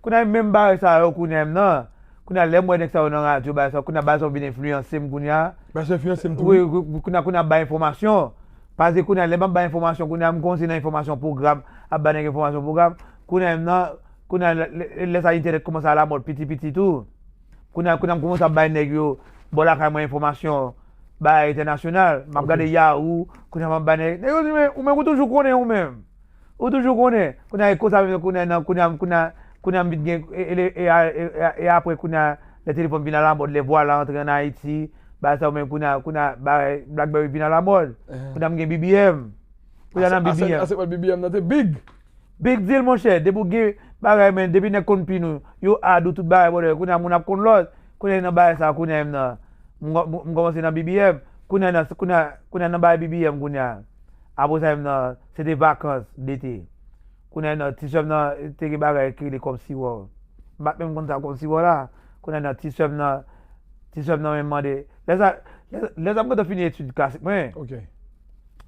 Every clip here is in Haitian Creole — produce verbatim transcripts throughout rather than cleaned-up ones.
Kounye a menm bagay sa yo kounye a menm nan. Kounye a lè m wè nèg sa yo nan radyo, bagay sa yo, kounye a bagay sa yo vin enfliyanse m kounye a. Bagay sa enfliyanse m tou. Wi, wi, kounye a, kounye a bay enfòmasyon. Paske kounye a lè m ap bay enfòmasyon, kounye a m kòmanse nan enfòmasyon pwogram, ap bay nèg enfòmasyon pwogram. Kounye a menm nan, kounye a lè, lè, lè sa entènèt kòmanse alamòd piti piti tou. Kounye a, kounye a m kòmanse ap bay nèg yo bò lakay mwen enfòmasyon, bagay entènasyonal. M ap gade Yahoo, kounye a m ap bay nèg, nèg yo di, men, ou menm, ou toujou konnen ou menm. Ou toujou konnen. Kounye a, e konsa menm, kounye a, nan, kounye a, kounye a, kounye a m vin gen, e, e, e, e, e, e apre, kounye a, lè telefòn vin alamòd, lè Voila antre ann Ayiti, bagay sa yo menm, kounye a, kounye a, bagay BlackBerry vin alamòd. Kounye a m gen B B M. Kounye a nan B B M. Ase, ase, ase, B B M nan te big. Big deal, monchè. Depi w gen bagay, men, depi nèg konn pin ou, yo add ou tout bagay, brother. Kounye a moun ap konn lòt. Kounye a nan bagay sa, kounye a menm nan. M, m, m kòmanse nan B B M. Kounye a nan, kounye a, kounye a nan bagay B B M, kounye a. Apre sa, menm nan, se te vakans dete. Kounye a nan, ti sè m nan, te gen bagay ki rele kòmsiwò. M pa t menm konn sa kòmsiwò la. Kounye a nan, ti sè m nan, ti sè m nan menm mande. Lè sa, lè, lè sa m gentan fini etid klasik mwen. Ok.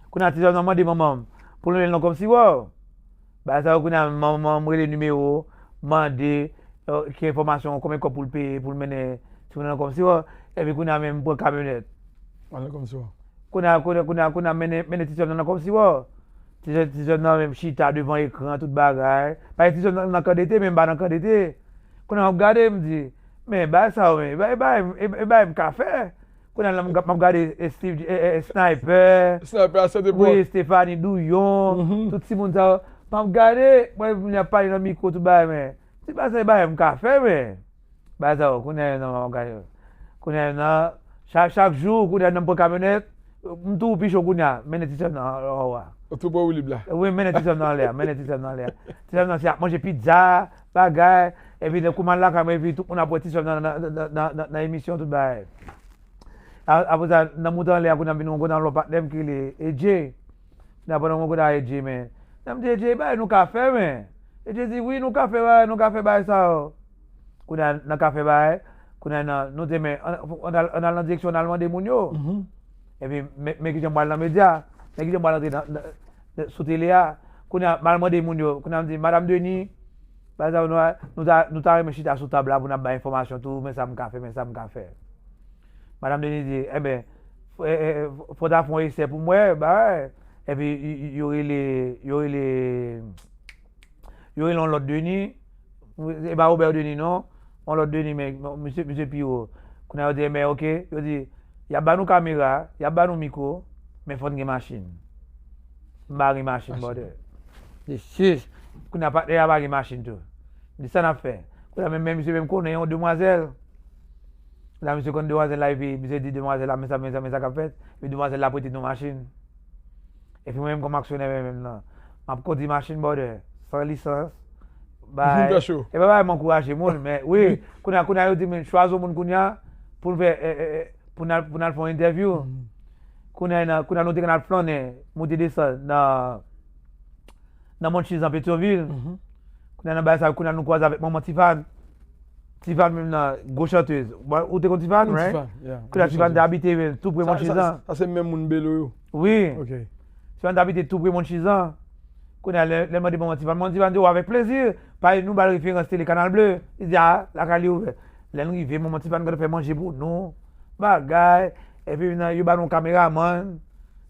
Kounye a, ti sè m nan mande manman m pou l mennen l nan kòmsiwò. Bagay sa yo, kounye a, manman m rele nimewo, mande, eh, ki enfòmasyon, konbyen kòb pou l peye, pou l mennen timoun nan nan kòmsiwò. Epi kounye a, menm m pran kamyonèt. Al nan kòmsiwò. Kounye a, kounye a, kounye a, kounye a, mennen, mennen ti sè m nan nan kòmsiwò. Ti sè, ti sè m nan menm chita devan ekran, tout bagay. Paske ti sè m nan, nan kan dete, men m pa nan kan dete. Kounye a, m ap gade, m di, men bagay sa yo, men, e bagay, e bagay, e bagay m ka fè. Kounye a la, m ap gade, e, Steve, e, e, e, Sniper. Sniper a sèt epòk. Wi, Stephanie Douyon, tout timoun sa yo. M ap gade, mwen, moun ap pale nan mikwo, tout bagay, men. Ti bagay sa, e bagay m ka fè, men. Bagay sa yo, kounye a, non, m ap gade. Kounye a, non, chak, chak jou, kounye a, nan m pran kamyonèt, m tou pi cho kounye a, mennen ti sè m nan, anwa. Ou tou pran woulib la. Wi, mennen ti sè m nan anlè a, mennen ti sè m nan anlè a. Ti sè m nan, se ap manje pizza, bagay, epi lè kou m al lakay mwen, epi tout moun ap wè ti sè m nan, nan, nan emisyon, tout bagay. A, apre sa, nan moute anlè a, kounye a m vin rankontre yon lòt patnè m ki rele Edje. Kounye a pandan m rankontre ak Edje, men, lè m di Edje, bagay nou ka fè, men. Edje di, wi, nou ka fè bagay, nou ka fè bagay sa yo. Kounye a, nan ka fè bagay, kounye a, nan, nou di, men, ann, ann al, ann al nan direksyon, ann al mande moun yo. Epi, men, men kijan m pral nan medya, men kijan m pral antre nan, nan, nan, sou tele a. Kounye a, m al mande moun yo, kounye a, m di, Madam Denis, bagay sa yo, nou, nou ta, nou ta renmen chita sou tab la pou n ap bay enfòmasyon tou, men sa m ka fè, men sa m ka fè. Madam Denis di, enben, fò, e, e, fò w ta fè yon esè pou m wè, bagay. Epi, y-, y-, yo rele, yo rele, yo rele yon lòt Denis, e pa Robert Denis non, yon lòt Denis, men, misye, misye pi wo. Kounye a, yo di, enben, ok, yo di, y ap ba nou kamera, y ap ba nou mikwo, men fò n gen machin. M pa gen machin, brother. Di, sis. Kounye a, patnè a pa gen machin tou. M di, sa n ap fè? Kounye a, men, men misye menm konnen yon demwazèl. La, misye konn demwazèl la, epi misye di demwazèl la, men sa, men sa, men sa k ap fèt. Epi demwazèl la prete nou machin. Epi mwen menm kòm aksyonè, mwen menm nan, m ap kondi machin, brother, san lisans. Bagay, e pa bagay m ankouraje moun, men wi, kounye a, kounye a, yo di m, chwazi yon moun kounye a, pou n fè, e, e, e, pou n al, pou n al fè yon entèvyou. Kounye a, nan, kounye a, nou te konn al flannen, moute desann, nan, nan Mòn Chizan, Petyonvil. Kounye a, nan bagay sa, kounye a, nou kwaze avèk manman Tifàn. Tifàn menm nan, gwo chantèz. Bon, ou te konn Tifàn, right? Kounye a, Tifàn te abite, men, tou pre Mòn Chizan. Sa, sa, sa se menm moun Belo yo? Wi. Ok. Tifàn te abite tou pre Mòn Chizan. Kounye a, lè, lè m mande manman Tifàn, manman Tifàn di, o, avèk plezi. Paske nou ba l referans tele Kanal Ble. Li di, a, lakay li ouvè. Lè n rive, manman Tifàn gentan fè manje pou nou. Bagay. Epi, nan, yo ba nou kameramann.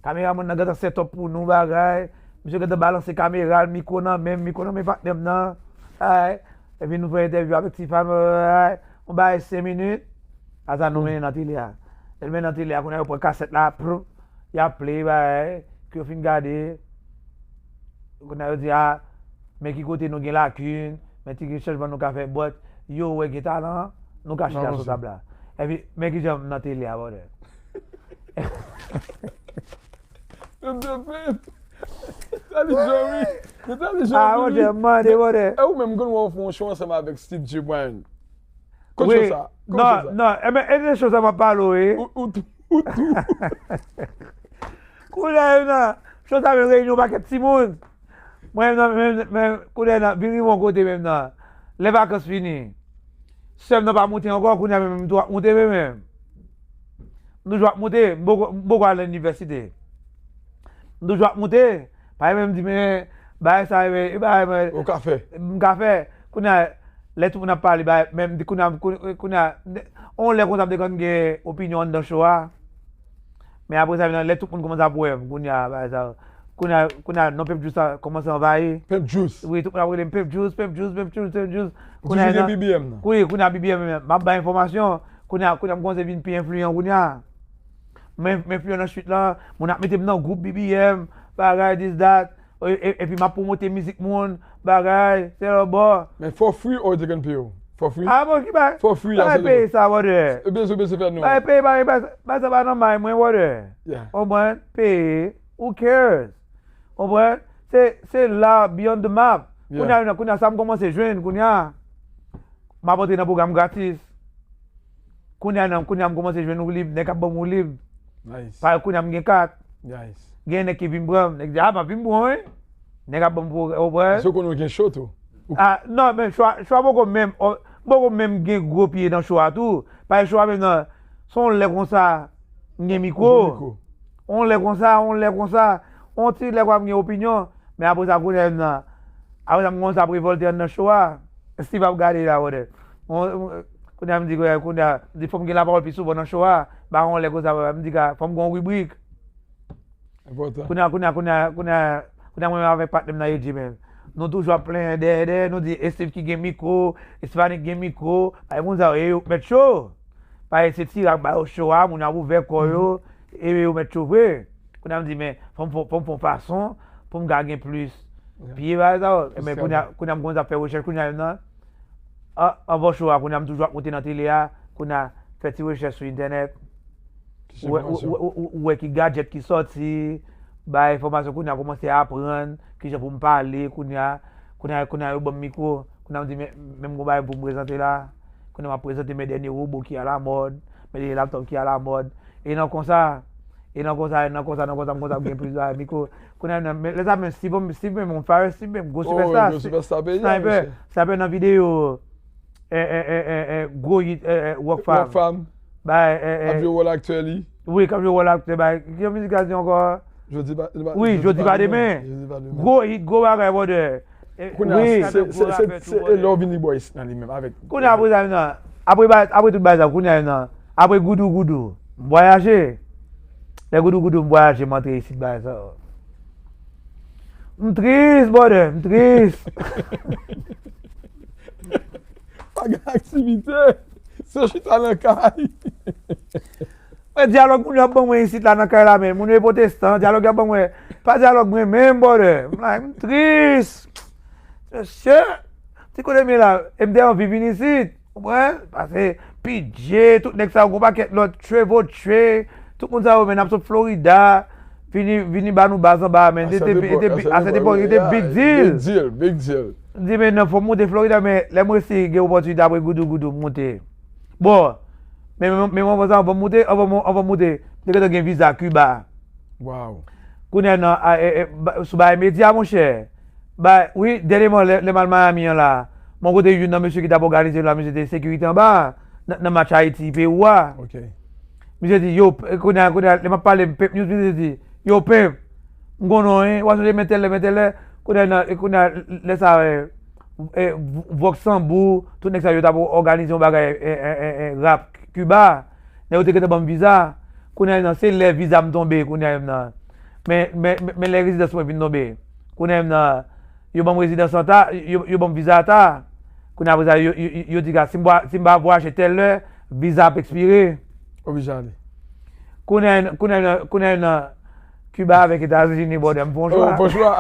Kameramann nan gentan set up pou nou, bagay. Misye gentan balanse kamera l, mikwo nan men m, mikwo nan men patnè m nan. Ay. Epi nou fè entèvyou avèk Tifàn, ay. Nou bay senk minit. Apre sa, nou mennen nan tele a. Lè n mennen nan tele a, kounye a, yo pran kasèt la, pran, y ap play, bagay. Ke yo fin gade. Kounye a, yo di, a, men ki kote nou gen lakin, men ki chanjman nou ka fè, but yo wè gen talan, nou ka chita sou tab la. Epi, men kijan m nan tele a, brother. Yo te fè entèlijans, wi. Yo te entèlijans, wi. A, monchè, mande, brother. E ou menm, konn wè w fè yon show ansanm avèk Steve J. Brown? Konn show sa? Konn show sa? Non, non, e, men, e de show sa m ap pale w, wi. Ou, ou tou, ou tou. Kounye a, nan, show sa, men, reyini yon pakèt timoun. Mwen, nan, men, men, kounye a, nan, vin rive yon kote menm, nan. Lè vakans fini. Sè m nan pa moute ankò, kounye a, men, m tou ap moute, men, men. M toujou ap moute, m poko, m poko al nan inivèsite. M toujou ap moute, pa menm di, men, bagay sa, men, e bagay, men, ou ka fè. M ka fè. Kounye a, lè tout moun ap pale, ba, men m di kounye a, kounye a, on lè konsa m te konn gen opinyon anndan show a. Men apre sa, lè tout moun kòmanse ap wè m, kounye a, bagay sa, kounye a, kounye a, non Pimp Juice sa kòmanse anvayi. Pimp Juice. Wi, tout moun ap rele m Pimp Juice, Pimp Juice, Pimp Juice, Pimp Juice. Kounye a, nan, B B M nan. Wi, kounye a, B B M nan, m ap bay enfòmasyon. Kounye a, kounye a, m kòmanse vin pi enfliyan kounye a. M, m enfliyan nan street lan, moun ap mete m nan gwoup B B M, bagay, this, that. E, e, epi m ap pwomote mizik moun, bagay, tèl bò. Men for free or yo te konn peye w? For free? Ah, bon, ki bay? For free, bay peye sa, brother. Ebyen, se, ebyen, se fè nou. Bay peye, bay, bay, bay sa pa nan may mwen, brother. Yeah. Konprann? Peye, who cares? Konprann? Se, se la, beyond the map. Yeah. Kounye a, kounye a, sa m kòmanse jwenn, kounye a. M ap antre nan pwogram gratis. Kounye a, nan, kounye a, m kòmanse jwenn woulib, nèg ap ban m woulib. Nice. Paske kounye a, m gen kat. Nice. Gen nèg ki vin pran m, nèg di, "Ah, m ap vin pran w, wi." Nèg ap ban m pwogram, ou wè. Paske w konnen w gen cho tou. Ah, non, men cho a, cho a poko menm, oh, m poko menm gen gwo pye nan cho a tou. Paske cho a menm nan, se yon lè konsa, m gen mikwo. Ou gen mikwo. Yon lè konsa, yon lè konsa, yon ti lè kwa m gen opinyon, men apre sa, kounye a menm nan, apre sa, m kòmanse ap revòlte anndan cho a. Steve ap gade la, brother. Bon, kounye a m di, kounye a, m di, fò m gen lapawòl pi souvan nan show a. Ba yon lè konsa, m di, ka, fò m gen yon ribrik. Enpòtan. Kounye a, kounye a, kounye a, kounye a, kounye a, mwen menm avèk patnè m nan A J, men. Nou toujou ap plenyen dèyè, dèyè, nou di, e Steve ki gen mikwo, e Stephanie ki gen mikwo, pa gen moun sa yo, e yo k mèt cho. Pa ese tire ak ba yo cho a, moun yo ap ouvè kò yo, e yo mèt cho vre. Kounye a m di, men, fò m, fò m, fò m fè yon fason, pou m ka gen plis pye bagay sa yo. Men kounye a, kounye a m kòmanse ap fè rechèch, kounye a menm nan, an-, anvan show a, kounye a m toujou ap moute nan tele a, kounye a fè ti rechèch sou entènèt, wè, wè, wè, wè, wè ki gadjèt ki sòti, bay enfòmasyon, kounye a kòmanse aprann kijan pou m pale, kounye a, kounye a, kounye a yo ban m mikwo, kounye a m di, men, men m gon bagay pou m prezante la, kounye a m ap prezante men dènye wobo ki alamòd, men dènye laptòp ki alamòd, e nan konsa, e nan konsa, e nan konsa, nan konsa, m konsa gen plis bagay, mikwo. Kounye a nan, men, lè sa men Steve, Steve menm, on fire Steve menm, gwo sipèsta, gwo sipèsta peyi a, sniper, mesye. Sniper nan videyo, eh, eh, eh, eh, eh, gwo hit, eh, eh, Rockfam. Rockfam. Bay, eh, eh. Ap jwe wòl aktè li. Wi, k ap jwe wòl aktè, bay. Ki jan mizik la di ankò? Jodi pa, wi, jodi pa demen. Jodi pa demen. Gwo hit, gwo bagay, brother. Kounye a, se, se, se, se, e lè w vin li bò isit nan li menm avèk. Kounye a, apre sa, nan, apre ba-, apre tout bagay sa, kounye a, nan, apre Goudou Goudou, m vwayaje. Lè Goudou Goudou, m vwayaje, m antre isit, bagay sa. M tris, brother, m tris. Pa gen aktivite. Se chita nan kay. Mwen dyalòg moun yo ap ban mwen isit la nan kay la, men moun yo e pwotestan, dyalòg y ap ban mwen, pa dyalòg mwen menm, brother. M like, m tris. Mesye, ti kote m ye la, e m te anvi vin isit, konprann? Pase P J, tout nèg sa yo, gon pakèt lòt, Trevo Trey, tout moun sa yo, men n ap sot Florida, vini, vini ba nou baz anba a, men. Ah, se te, se te, ah, se te, ah, se te big deal. Big deal, big deal. M di, men non, fò m moute Florida, men lè m resi gen opòtinite apre Goudou Goudou, m moute. Bon, men, men, men anvan sa, anvan m moute, anvan m, anvan m moute, m te gentan gen viza Kiba. Wow. Kounye a nan, a, e, e, ba, sou bagay medya, monchè. Ba, wi, dènyèman, lè, lè m al Miami an la, mwen kote youn nan mesye ki t ap òganize la, misye te sekirite anba, nan, nan match Ayiti, Pewou a. Ok. Misye di, yo, p-, kounye a, kounye a, lè m ap pale, Pimp News, misye di, yo, Pimp, m konnen w, wi, w ap sonje men tèl lè, men tèl lè, kounye a, nan, e kounye a, lè sa, e, e, V-, Vox Sambou, tout nèg sa yo t ap òganize yon bagay, e, e, e, e, rap Kiba. Nèg yo te gentan ban m viza. Kounye a nan, se lè viza m tonbe, kounye a nan. Men, men, men, men lè rezidans mwen vin tonbe. Kounye a nan, yo ban m rezidans an ta, yo, yo ban m viza a ta. Kounye a apre sa, yo, yo, yo, yo di, "Gad, si m pa, si m pa vwayaje tèl lè, viza ap ekspire." Oblije ale. Kounye a, kounye a, kounye a nan, Kiba avèk Etazini, brother, m fè yon chwa. Fè yon chwa.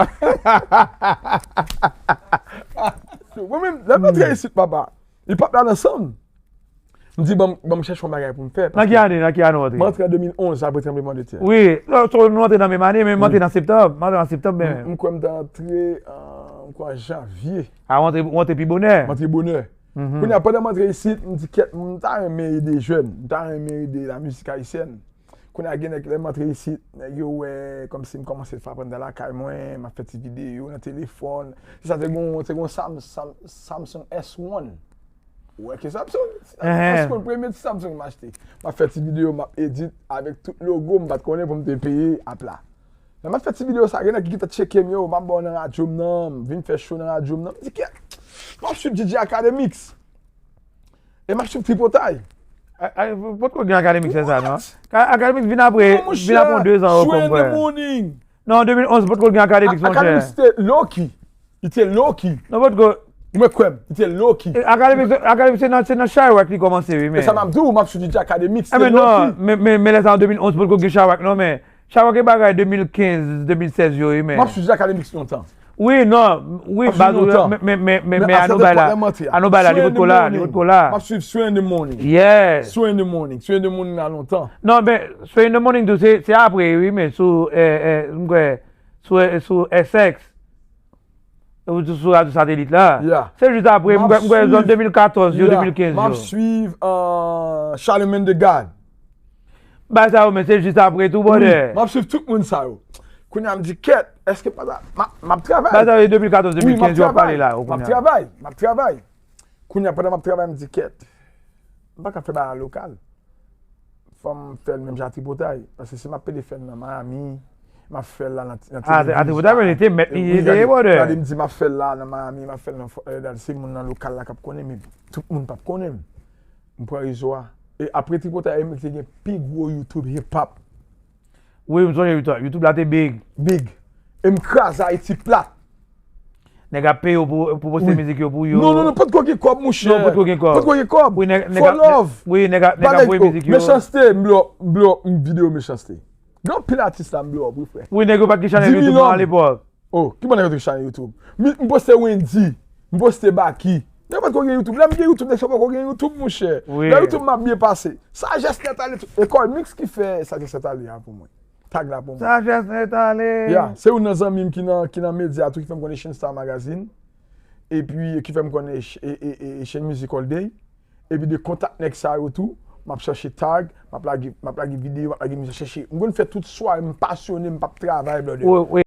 Mwen menm, lè m antre isit, papa, li p ap la nan san m. M di, "Ban m, ban m chèche yon bagay pou m fè." Nan ki ane, nan ki ane w antre? Mwen antre an de mil onz, apre tranblemanntè. Wi, non, so, nou antre nan menm ane, men m antre nan septanm. M antre an septanm, men. M, m kwè m te antre, euh, m kwè an janvye. A, w antre, w antre pi bonè. M antre bonè. Kounye a, pandan m antre isit, m di, "Kèt, m ta renmen ede jèn, m ta renmen ede lamizik ayisyèn." Kounye a, gen nèg, lè m antre isit, nèg yo wè kòmsi m kòmanse frape anndan lakay mwen, m ap fè ti videyo nan telefòn. Se sa, te gon, te gon Sam-, Sam-, Samsung S one. Ou wè ke Samsung, Samsung, premye ti Samsung m achte. M ap fè ti videyo, m ap edit avèk tout logo, m pa t konnen pou m te peye app la. Lè m ap fè ti videyo sa, gen nèg ki gentan tcheke m yo, m ap ba w nan radyo m nan, m vin fè show nan radyo m nan. M di, "Kèt, M ap swiv D J Akademix. E m ap swiv Tripotay. Potko gen Akademix se sa non? Akademix vin apre, vin apre yon dezan yo konpwen. Non, an de mil onz potko gen Akademix monchè. Akademix te low key. Li te low key. Non potko. Mwen kwè m, li te low key. Akademix se nan Chiraq li kòmanse wi men. E sa m ap di w, m ap swiv D J Akademix, li te low key. Men lè sa an de mil onz potko gen Chiraq non men. Chiraq e bagay de mil kenz, de mil sèz yo wi men. M ap swiv D J Akademix lontan. Wi, non, wi, baz ou, men, men, men, men, an nou bay la, an nou bay la, li potko la, li potko la. M ap swiv Sway in the Morning. Yeah. Sway in the Morning, Sway in the Morning la lontan. Non, men, Sway in the Morning tou, se, se apre, wi, men, sou, eh, eh, m kwè, sou, eh, sou S X, ou tou sou radyo satelit la. Yeah. Se jis apre, m kwè, m kwè, zòn de mil katòz yo, de mil kenz yo. M ap swiv, euh, Charlemagne the God. Bagay sa yo, men se jis apre tou, brother. M ap swiv tout moun sa yo. Kounye a m di, kèt, èske pa sa, m ap travay. Bagay sa yo, e de mil katòz, de mil kenz yo ap pale la, yo, kounye a. M ap travay, m ap travay. Kounye a, pandan m ap travay, m di, kèt, m pa ka fè bagay lokal. Fò m fè l menm jan a Tripotay. Paske si m ap pede fè l nan Miami, m ap fè l la nan, nan Tripotay, men li te mèt li ye, brother. Gade m di, m ap fè l la nan Miami, m ap fè l nan Florida, se moun nan lokal la k ap konnen, men tout moun p ap konnen m. M pran rezo a. E apre Tripotay, e m te gen pi gwo YouTube hip hop. Wi, m sonje YouTube, YouTube la te big. Big. E m kraze Ayiti plat. Nèg ap peye w pou, pou poste mizik yo pou yo. Non, non, non, potko gen kòb, monchè. Non, potko gen kòb. Potko gen kòb. Wi, nèg, nèg ap, wi, nèg, nèg ap voye mizik yo. Mechanste, m blow, m blow, m videyo Mechanste. Gen anpil atis la m blow up, wi, frè. Wi, nèg yo pa t gen chanèl YouTube non alepòk. Oh, ki bò nèg yo te gen chanèl YouTube? M poste Wendyy, m poste Baky. Nèg yo pa t ko gen YouTube. Lè m gen YouTube, nèg sa poko gen YouTube, monchè. Lè YouTube m ap byen pase. Sajès nèt ale tou. E Colmix ki fè Sajès nèt ale a pou mwen. Tag la pou mwen. Sajès nèt ale. Yeah, se youn nan zanmi m ki nan, ki nan medya tou, ki fè m konnen Asian Style Magazine. Epi ki fè m konnen Asian Music All Day. Epi de kontak nèg sa yo tou, m ap chache tag, m ap lage, m ap lage videyo, m ap lage mizik, chèche. M konn fè tout sware, m pasyone, m p ap travay, brother.